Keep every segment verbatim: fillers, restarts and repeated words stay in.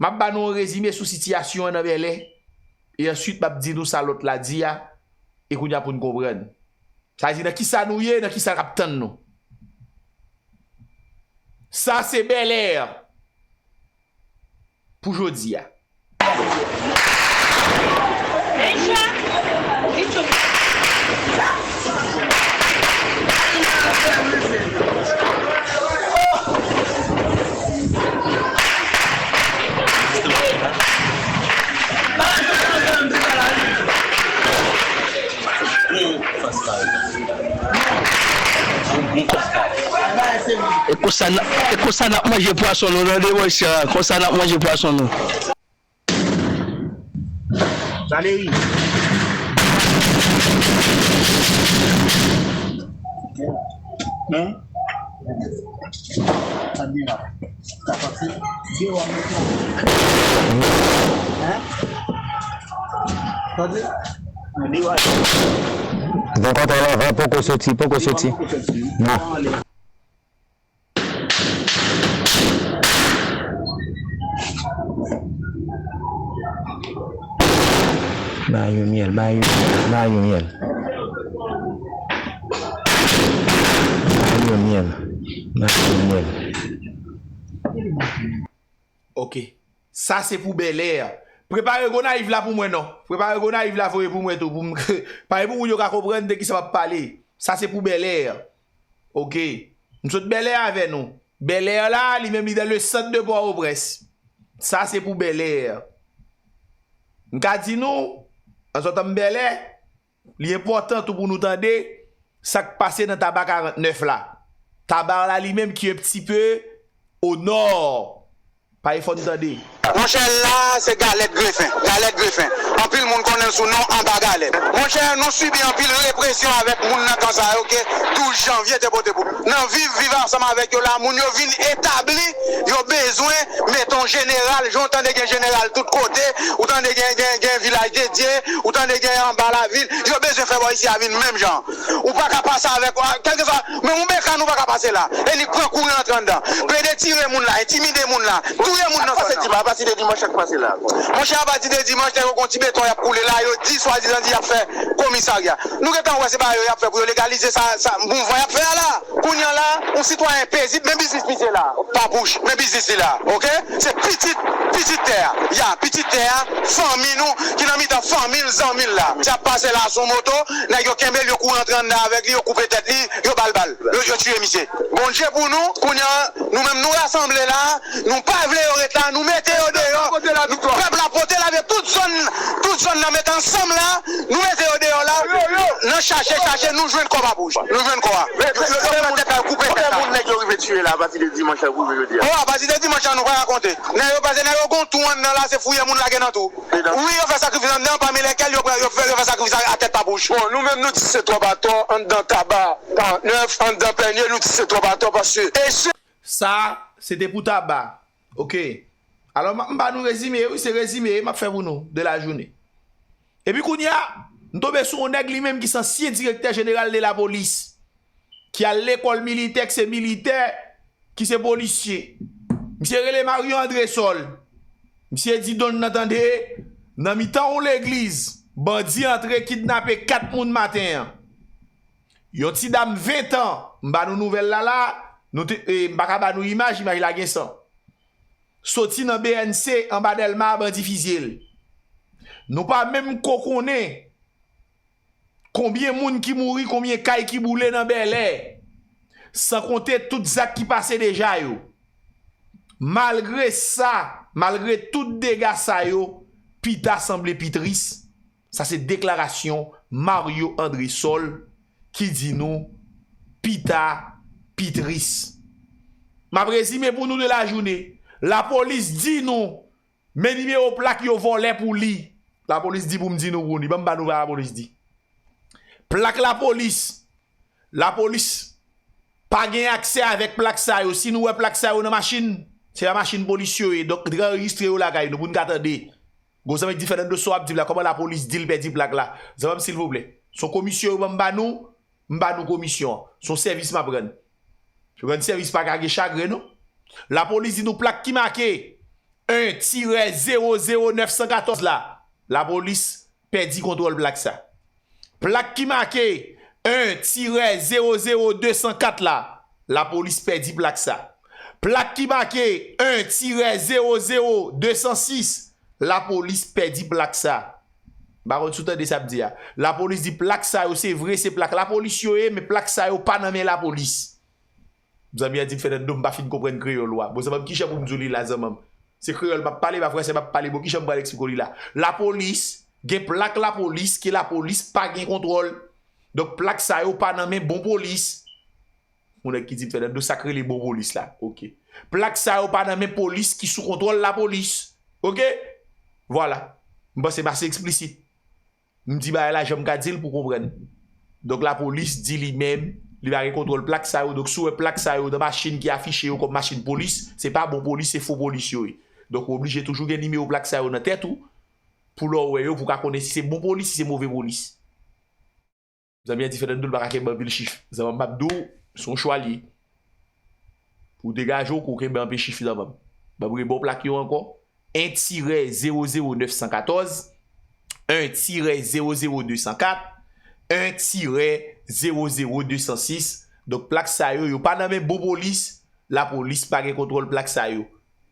M ap ba nou yon rezime sou sitiyasyon an nan Bèlè, e answit m ap di nou sa lòt la di a, e kounye a pou n konprann. Sa vle di nan kisa nou ye, nan kisa k ap tann nou. Sa se Bèlè pou jodi a. E konsa n ap, e konsa n ap manje pwason nou, tande, monchè, konsa n ap manje pwason nou. Valérie. Hein? Sa gen la. Sa pase. Dewa mete. Hein? Tande? Dewa. Gen kontan la, poko soti, poko soti. Non. Ba yo myèl, ba yo myèl, ba yo myèl. Ba yo myèl, ba yo myèl. Ok. Sa se pou Bèlè. Prepare Gonayiv la pou mwen non. Prepare Gonayiv la voye pou mwen tou. Pou m, pale pou moun yo ka konprann de kisa m ap pale. Sa se pou Bèlè. Ok. M sot Bèlè avè nou. Bèlè la, li menm li dans le centre de Port-au-Prince. Sa se pou Bèlè. M ka di nou, an sòtan m Bèlè, li enpòtan tou pou nou tande sa k pase nan Taba karant nèf la. Taba la li menm ki un petit peu au nord. Pale fò n tande. Monchè, la, se Galèt Grefen. Galèt Grefen. Anpil moun konnen l sou non Anba Galèt. Monchè, nou sibi anpil represyon avèk moun nan kan sa yo ke douz janvye te pote pou nou. Nan viv, viv ansanm avèk yo la, moun yo vin etabli, yo bezwen mete yon jeneral, jan w tande gen jeneral tout kote, ou tande gen, gen, gen Vilaj Dedye, ou tande gen Anba Lavil, yo bezwen fè bò isi a vin menm jan. Ou pa ka pase avèk, kèlkeswa, menm yon bekàn ou pa ka pase la. E li pran kouri antre anndan. Pede tire moun la, entimide moun la, touye moun nan zòn nan. Pase dimanch, apati de dimanch sa k pase la. Monchè, apati de dimanch, nèg yo gon ti beton y ap koule la, yo di swadizan di y ap fè komisarya. Nou gentan wè se bagay yo y ap fè pou yo legalize sa, sa mouvman y ap fè a la. Kounye a la, yon sitwayen pezib, men biznis misye la. Papouch, men biznis li la, oke? Se pitit, pitit tè a. Ya, pitit tè a, fanmi nou, ki nan mitan fanmi l, zanmi l la. Sa ap pase la sou moto, nèg yo kenbe l, yo kouri antre anndan avèk li, yo koupe tèt li, yo ba l bal. Yo, yo tiye misye. Bondye pou nou, kounye a, nou menm nou rasanble la, nou pa vle yo ret la, nou mete yo deyò. Pèp la pote lavi, tout zòn, tout zòn nan mete ansanm la, nou mete yo deyò la. Nan chache, chache, nou jwenn kò Papouch. Nou jwenn kò a. Yo, yo, yo fè moun tèt la, yo koupe tèt la. Konbyen moun nèg yo rive tiye la, apati de dimanch la pou rive jodi a? Oh, apati de dimanch la, nou pa rakonte. Nèg yo pase, nèg yo gon tou anndan la, se fouye moun lage nan tou. Wi, yo fè sakrifis anndan, pami lèkèl yo pran, yo fè, yo fè sakrifis a, a tèt Papouch. Bon, nou menm nou di se twòp atò, anndan Taba, an nèf, anndan Pènye, nou di se twòp atò, paske e se Sa, se te pou Taba. Oke. Alò, m, m ba nou rezime, wi, se rezime m ap fè pou nou de la jounen. Epi kounye a, m tonbe sou yon nèg li menm ki se ansyen direktè jeneral de lapolis, ki al lekòl militè, ki se militè, ki se polisye. Misye rele Mario Andresol. Misye di Don nan tande, nan mitan yon legliz, bandi antre kidnape kat moun maten an. Yon ti dam ven tan, m ba nou nouvèl la la, nou te, e, m pa ka ba nou imaj, imaj la gen san. Soti nan B N C, anba Dèlma, bandi fizye l. Nou pa menm ko konnen konbyen moun ki mouri, konbyen kay ki boule nan Bèlè, san konte tout zak ki pase deja yo. Malgre sa, malgre tout dega sa yo, pita sanble pi tris. Sa se deklarasyon Mario Andresol ki di nou pita pi tris. M ap rezime pou nou de la jounen. Lapolis di nou, men nimewo plak yo vòlè pou li. Lapolis di pou m di nou pou li. Ban m ba nou sa lapolis di. Plak lapolis. Lapolis pa gen aksè avèk plak sa yo. Si nou wè plak sa yo nan machin, se pa machin polis yo ye. Donk, anrejistre yo lakay nou pou n ka tande. Gon zanmi k di Fernando Soa ap di la, kòman lapolis di l pèdi plak la? Zanmi m, silvouplè. Se yon komisyon yo ban m ba nou, m ba nou komisyon an. Se yon sèvis m ap rann. Rann sèvis pa ka gen chagren, non. Lapolis di nou plak ki make en tirè zewo zewo nèf san katòz la, lapolis pèdi kontwòl plak sa. Plak ki make en tirè zewo zewo de san kat la, lapolis pèdi plak sa. Plak ki make en tirè zewo zewo de san sis, lapolis pèdi plak sa. M pa konn si w tande sa m di a. Lapolis di plak sa yo, se vre, se plak lapolis yo ye, men plak sa yo pa nan men lapolis. Zanmi an di m, Fernando, m pa fin konprann kreyòl ou a. Bon, zanmi m, kijan pou m di w li la, zanmi m? Se kreyòl m ap pale, pa fransè m ap pale. Bon, kijan m pral eksplike w li la? Lapolis, gen plak lapolis, ke lapolis pa gen kontwòl. Donk, plak sa yo pa nan men bon polis. Yon nèg ki di m, Fernando, sa k rele bon polis la? Oke. Plak sa yo pa nan men polis ki sou kontwòl lapolis. Oke? Vwala. M panse m ase eksplisit. M di bagay la jan m ka di l pou w konprann. Donk, lapolis di li menm, li pa gen kontwòl plak sa yo. Donk, si w wè plak sa yo nan machin ki afiche yo kòm machin polis, se pa bon polis, se fo polis yo ye. Donk, ou oblije toujou gen nimewo plak sa yo nan tèt ou, pou lè w wè yo, pou w ka konnen si se bon polis, si se move polis. Zanmi an di Fernando, l pa ka kenbe anpil chif. Zanmi m ap di w, se yon chwa li ye. Ou degaje w, kou kenbe anpil chif zanmi m. Ban m rebò plak yo ankò. En tirè zewo zewo nèf san katòz, en tirè zewo zewo de san kat, en tirè zewo zewo de san sis. Donk, plak sa yo, yo pa nan men bon polis. Lapolis pa gen kontwòl plak sa yo.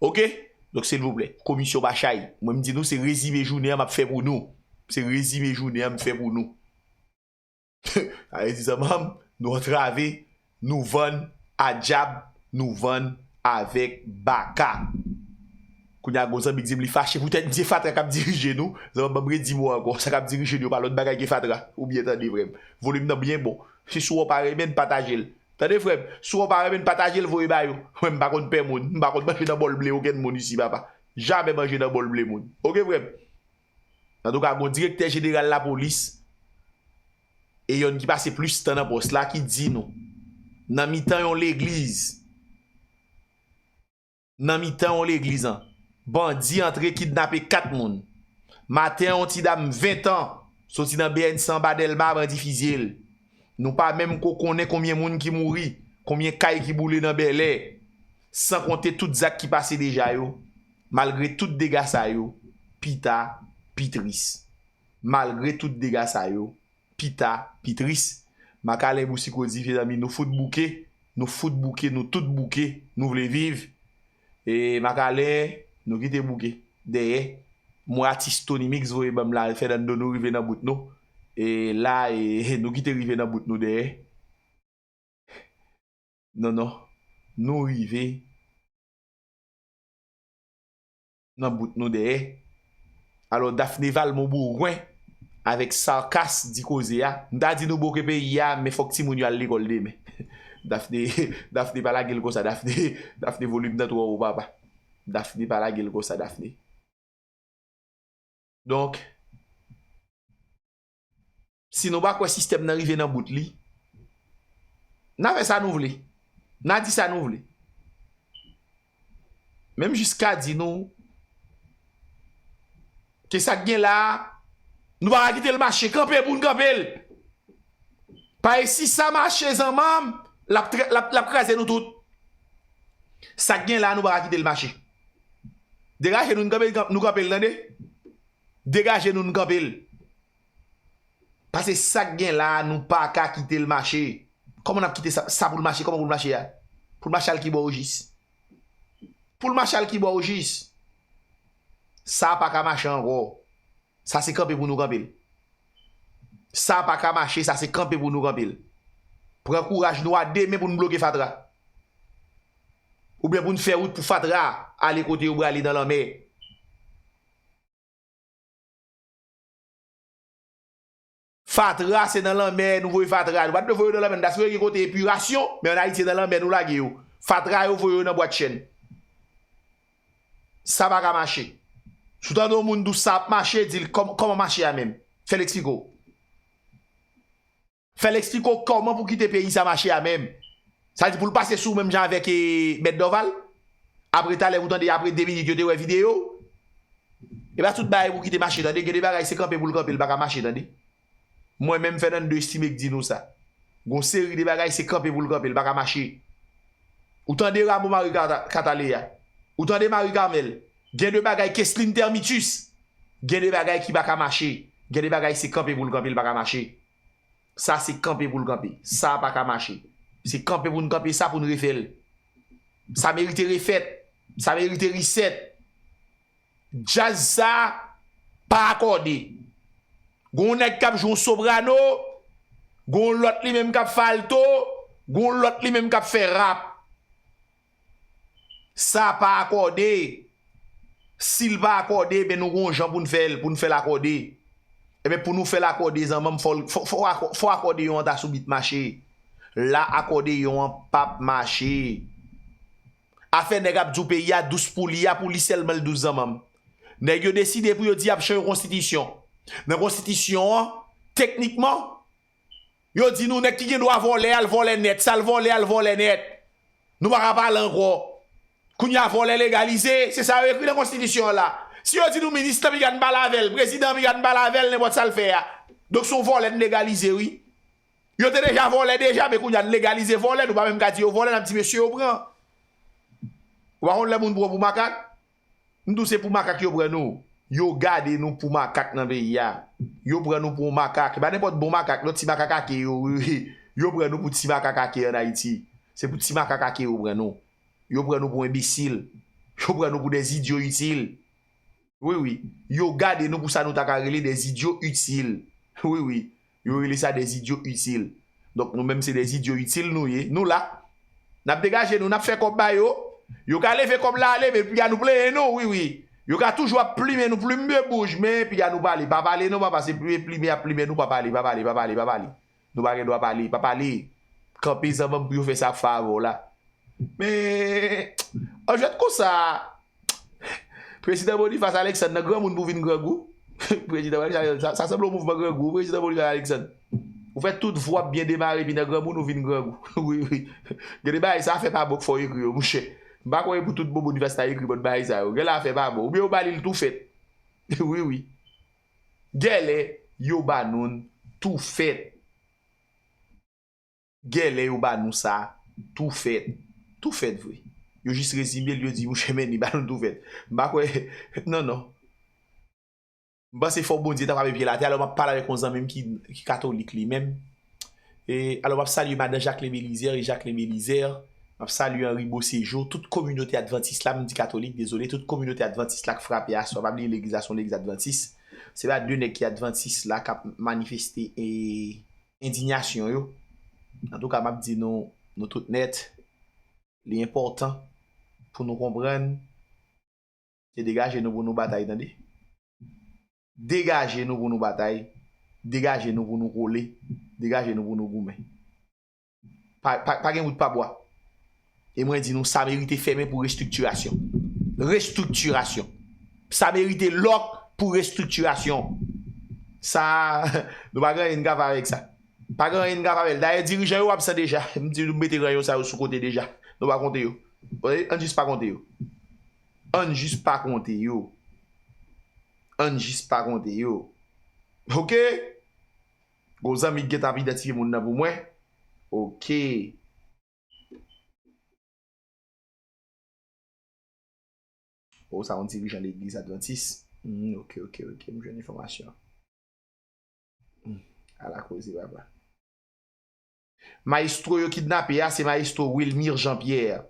Oke? Donk, silvouplè, komisyon pa chay. Mwen, m di nou, se rezime jounen an m ap fè pou nou. Se rezime jounen an m fè pou nou. Sa vle di, zanmi m, nou antrave, nou vann a dyab, nou vann avèk baka. Kounye a, gon zanmi k di m li fache poutèt m di se fatra k ap dirije nou. Zanmi m, ban m redi mo ankò. Sa k ap dirije nou, yo pa lòt bagay ke fatra. Ou byen tande, frè m. Volim nan byen bon. Se si w pa renmen n, pataje l. Tande, frè m. Si w pa renmen n, pataje l, voye ba yo. Mwen, m pa konn pè moun. M pa konn manje nan bòl ble okenn moun isi, papa. Jamè manje nan bòl ble moun. Oke, frè m? Antouka, gon direktè jeneral lapolis e yonn ki pase plis tan nan pòs la ki di nou, nan mitan yon legliz, nan mitan yon legliz an, bandi antre kidnape kat moun. Maten an, yon ti dam ven tan soti nan B N C anba Dèlma, bandi fizye l. Nou pa menm ko konnen konbyen moun ki mouri, konbyen kay ki boule nan Bèlè, san konte tout zak ki pase deja yo. Malgre tout dega sa yo, pita pi tris. Malgre tout dega sa yo, pita pi tris. Makalen Bousikodi, mezanmi, nou fout bouke, nou fout bouke, nou tout bouke, nou vle viv. E Makalen, nou kite bouke. Dèyè, mwen atis Tony Mix voye ban m la, Fernando, nou rive nan bout nou. E la, e, nou kite rive nan bout nou dèyè. Non, non. Nou rive nan bout nou dèyè. Alò, Daphné Valmont Bourgoin, avèk Sarkas di koze a. M ta di nou bouke peyi a, men fòk timoun yo al lekòl demen. Daphné, Daphné pa lage l konsa, Daphné, Daphné volim nan twò wo, papa. Daphné pa lage l konsa, Daphné. Donk, si nou pa kwè sistèm nan rive nan bout li, n a fè sa nou vle. N a di sa nou vle. Men m jis ka di nou ke sa k gen la a, nou pa ka kite l mache, kanpe pou n kanpe l. Paske si sa mache, zanmi m, l ap tra-, l ap, l ap kraze nou tout. Sa k gen la a, nou pa ka kite l mache. Degaje nou, n kanpe, nou kanpe l, tande? Degaje nou, n kanpe l. Paske sa k gen la a, nou pa ka kite l mache. Kòman n ap kite sa, sa pou l mache? Kòman pou l mache a? Pou l mache al ki bò ojis? Pou l mache al ki bò ojis? Sa pa ka mache ankò. Sa se kanpe pou nou kanpe l. Sa pa ka mache, sa se kanpe pou nou kanpe l. Pran kouraj nou a de men pou n bloke fatra. Oubyen pou n fè wout pou fatra ale kote yo prale nan lanmè. Fatra, se nan lanmè nou voye fatra. Nou pa t dwe voye yo nan lanmè, nou ta sipoze gen kote epirasyon, men ann Ayiti, se nan lanmè nou lage yo. Fatra yo voye yo nan bwat chèn. Sa pa ka mache. Si w tande yon moun di w sa ap mache, di l kòm-, kòman mache a menm? Fè l eksplike w. Fè l eksplike w kòman pou kite peyi sa mache a menm. Sa di pou l pase sou menm jan avèk, e, Mèt Dòval. Apre talè pou tande, apre de minit yo te wè videyo. E pa tout bagay pou kite mache, tande. Gen de bagay se kanpe pou l kanpe, l pa ka mache, tande. Mwen menm Fernando Estimé k di nou sa. Gon seri de bagay se kanpe pou l kanpe, l pa ka mache. Ou tande Rameau Marie Cata-, Cataleya. Ou tande Marie Carmelle. Gen de bagay, Keslin Termitus, gen de bagay ki pa ka mache. Gen de bagay se kanpe pou l kanpe, l pa ka mache. Sa se kanpe pou l kanpe. Sa pa ka mache. Se kanpe pou n kanpe sa pou n refè l. Sa merite refèt. Sa merite reset. Djaz sa pa akòde. Gon nèg k ap jwe yon soprano, gon lòt li menm k ap fè alto, gon lòt li menm k ap fè rap. Sa pa akòde. Si l pa akòde, ben nou gon jan pou n fè l, pou n fè l akòde. Ebyen pou nou fè l akòde zanmanm, fò, fò, fò, akò- fò akòdeyon an ta sou bit mache. La akòdeyon an p ap mache. Afè nèg ap di w peyi a dous pou li a, pou li sèlman l dous zanmanm. Nèg yo deside pou yo di y ap chanje konstitisyon. Nan konstitisyon an, teknikman, yo di nou nèg ki gen dwa vòlè a, l vòlè nèt, sa l vòlè a, l vòlè nèt. Nou pa ka pale ankò. Kounye a vòlè legalize, se sa yo ekri nan konstitisyon an la. Si yo di nou minis lan piga n pale avè l, prezidan an piga n pale avè l, nenpòt sa l fè a. Donk se yon vòlè n legalize wi. Yo te deja vòlè deja, men kounye a n legalize vòlè, nou pa menm ka di yo vòlè, n ap di mesye yo pran. Ou pa konn lè moun pran w pou makak? M di w se pou makak yo pran nou. Yo gade nou pou makak nan peyi a. Yo pran nou pou yon makak. E pa nenpòt bon makak, non, ti makak ake yo, wi, wi. Yo pran nou pou ti makak ake ann Ayiti. Se pou ti makak ake yo pran nou. Yo pran nou pou enbesil. Yo pran nou pou des idiots utiles. Wi, wi. Yo gade nou pou sa nou ta ka rele des idiots utiles. Wi, wi. Yo rele sa des idiots utiles. Donk, nou menm se des idiots utiles nou ye. Nou la. N ap degaje nou, n ap fè kòb ba yo. Yo ka leve kòb la ale, men piga nou plenyen nou, wi, wi. Yo ka toujou ap plimen nou, plim de bouj, men piga nou pale. Pa pale non, papa, se plimen, plimen ap plimen nou, pa pale, pa pale, pa pale, pa pale. Nou pa gen dwa pale, pa pale. Kanpe zanmanm pou yo fè sa ap fè avè w la. Men, an jwèt konsa, Prezidan Boniface Alexandre nan granmoun pou vin grangou. Prezidan Boniface Alexandre, sa, sa sanble yon mouvman grangou, Prezidan Boniface Alexandre. Ou fè tout vwa ap byen demare, epi nan granmoun ou vin grangou. Wi, wi. Gen de bagay sa afè pa bon k fè w ekri yo, monchè. M pa kwè e pou tout bon Boniface ta ekri bann bagay sa yo. Gen lè afè pa bon. Oubyen yo ba li l tou fèt. Wi, wi. Gèlè, yo ba nou l tou fèt. Gèlè yo ba nou sa tou fèt. Tou fèt vre. Yo jis rezime l, yo di, monchè, men li ba nou tou fèt. M pa kwè, non, non. M panse fò Bondye ta frape pye l atè. Alò, m ap pale avèk yon zanmi m ki, ki katolik li menm. E, alò, m ap salye madan Jacqueline Belizaire e Jacqueline Belizaire. M ap salye Henri Beauséjour, tout kominote advantis la, m di katolik, dezole, tout kominote advantis la k frape aswè. Pa bliye legliz la se yon legliz advantis. Se pa de nèg ki advantis la k ap manifeste e endiyasyon yo. Antouka, m ap di nou, nou tout nèt, li enpòtan pou nou konprann, se degaje nou pou nou batay, tande. Degaje nou pou nou batay, degaje nou pou nou kole, degaje nou pou nou goumen. Pa, pa, pa gen wout pa bwa. E mwen di nou, sa merite fèmen pou restriktirasyon. Restriktirasyon. Sa merite lòk pou restriktirasyon. Sa, nou pa gen anyen n ka fè avèk sa. Pa gen anyen n ka fè avè l. Dayè, dirijan yo absan deja. M di nou, mete ranyon sa yo sou kote deja. Nou pa konte yo. Wi, ann jis pa konte yo. Ann jis pa konte yo. Ann jis pa konte yo. Oke? Gon zanmi k gentan ap idantifye moun nan pou mwen. Oke. O, sa yon dirijan legliz advantis. Hmm, oke, oke, oke, m jwenn enfòmasyon. Hmm, ala koze, papa. Mayestwo yo kidnape a, se mayestwo Wilmir Jean Pierre.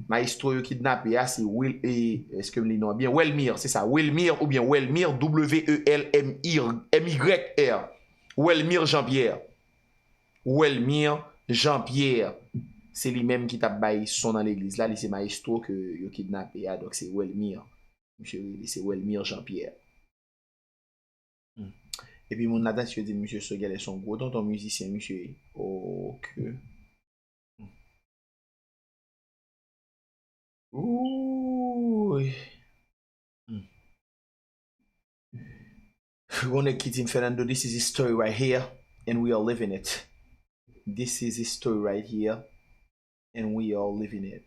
Mayestwo yo kidnape a, se Wil, e, èske m li non an byen? Welmir, se sa, Wilmir oubyen Welmir, W E L M I R, M Y R. Welmir Jean Pierre. Welmir Jean Pierre. Se li menm ki t ap bay son nan legliz la, li se mayestwo ke yo kidnape a, donk se Welmir. Misye rele, se Welmir Jean Pierre. Hmm. Epi moun ladan yo di misye se genlè se yon gwo tonton mizisyen misye ye. Oke. Hmm. Ooh. Hmm. Gon nèg ki di m, Fernando, this is history right here, and we are living it. This is history right here, and we are living it.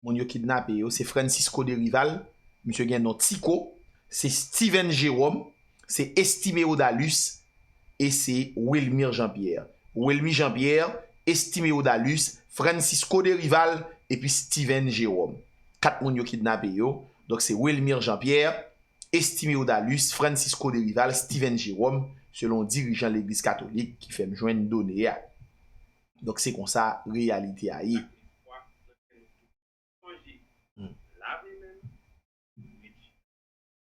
Moun yo kidnape yo, se Francisco Derival, misye gen non Tico, se Steven Jérôme, se Estimé Odalus, e se Wilmir Jean Pierre. Wilmir Jean Pierre, Estimé Odalus, Francisco Derival, epi Steven Jérôme. Kat moun yo kidnape yo. Donk, se Welmir Jean-Pierre, Estimé Odalus, Francisco Derival, Steven Jérôme, selon dirijan Legliz Katolik ki fè m jwenn done a. Donk, se konsa reyalite a ye. Hmm.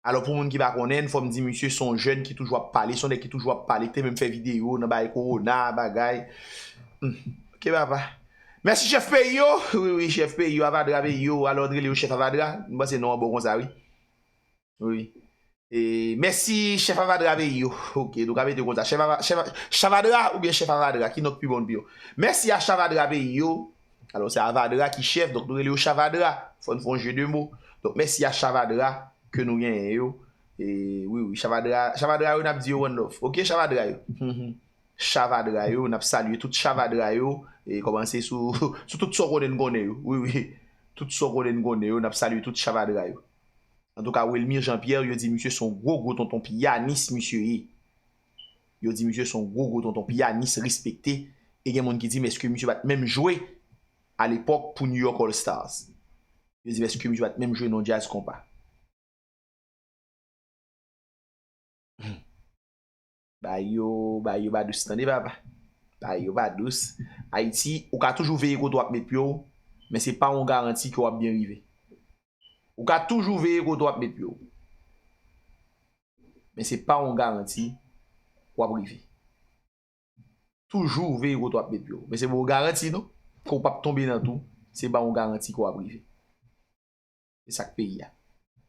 Alò, pou moun ki pa konnen, fò m di misye se yon jèn ki toujou ap pale, se yon nèg ki toujou ap pale, ki te menm fè videyo nan bagay kowona, bagay. Hmm. Ok, papa. Mèsi chèf peyi yo. Wi, wi, chèf peyi yo, Avadra peyi yo. Alò, t rele yo chèf Avadra. M panse non an bon konsa, wi. Wi. E, mèsi chèf Avadra peyi yo. Ok, nou ka mete konsa. Chèf Ava-, chèf A-, Chavadra oubyen chèf Avadra, ki non k pi bon pou yo? Mèsi a Chavadra peyi yo. Alò, se Avadra ki chèf, donk nou rele yo Chavadra. Fò n fè yon jeu de mots. Donk, mèsi a Chavadra ke nou genyen yo. E, wi, wi, Chavadra, Chavadra yo, n ap di yo one love. Ok, Chavadra yo. Chavadra yo, n ap salye tout Chavadra yo. E kòmanse sou, sou tout sa w konnen n konnen yo. Wi, wi. Tout sa w konnen n konnen yo, n ap salye tout Chavadra yo. Antouka, Welmir Jean-Pierre, yo di misye se yon gwo, gwo tonton pyanis, misye ye. Yo di misye se yon gwo, gwo tonton pyanis, respekte. E gen moun ki di, men èske misye pa t menm jwe alepòk pou New York All Stars? Yo di, men èske misye pa t menm jwe nan djaz konpa? Hmm. Bagay yo, bagay yo pa dous, tande, papa. Bagay yo pa dous. Ayiti, ou ka toujou veye kote w ap met pye w, men se pa yon garanti ke w ap byen rive. Ou ka toujou veye kote w ap met pye w, men se pa yon garanti w ap rive. Toujou veye kote w ap met pye w. Men se pa yon garanti, non. Ke w p ap tonbe nan twou, se pa yon garanti ke w ap rive. Se sa k peyi a.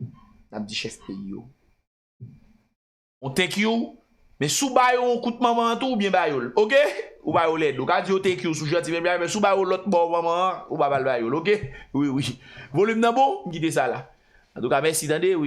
N ap di chèf peyi yo. On thank you. Men si w ba yo yon kout manman an tou, ou byen ba yo l. Ok? Ou ba yo lèd. Ou ka di yo thank you si w janti, men, men si w ba yo lòt bò manman an, ou pa ba l ba yo l. Ok? Wi, wi. Volim nan bon, m kite sa la. Antouka, mèsi, tande, wi.